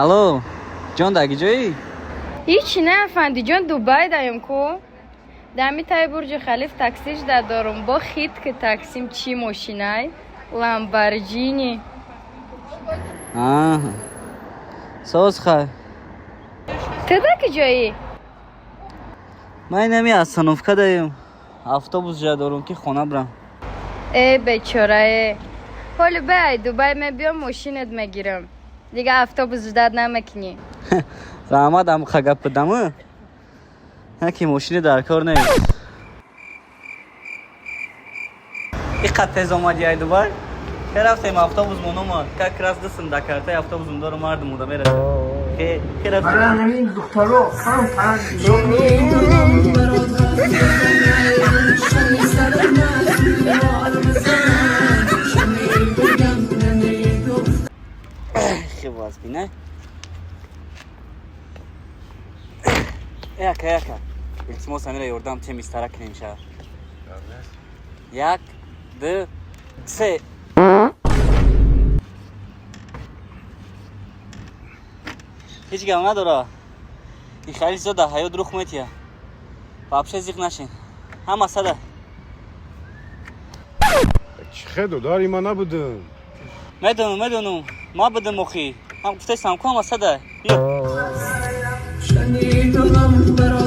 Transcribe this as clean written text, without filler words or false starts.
Алло, ҷон, даги ҷоӣ? Ҳичи не, афандиҷон, Дубай даем ку. Дами таи Бурҷи Халиф таксиш дадорум, бо хит ки таксим чӣ мошинай? Ламборҷини. А, соз, хай. Ту да ки ҷоӣ? Ман инами остановка даем, автобус жа дорум, ки хона брам. Э, бечорае. Ҳоли бай Дубай мебиём, мошинат мегирам. Дига автобус ждать намекунӣ. Раҳмат, амқа гап бидаму яки мошини дар кор нест. Иқад тез омади ай Дубай? Ке рафтем, автобус мон омад, как раз дастам да картаи автобусм дорум, мардум уда мерасем. Ке рафтем? Барои ҳамин духтаро кам фарқ. Хеб бина, яка, яка, илтимос, амира ёрдам тем, истара кунем ша. Як, ду, се. Ҳеҷ гап надора, ин хеле чизо дар ҳаёт рух метия, вообще зиқ нашин, ҳама сада. Чӣ хе, додари ман набудам. Медонам, медонам, ма будам охи, ҳам гуфтаистам ку, ҳама сада, биё. شنیدم برات.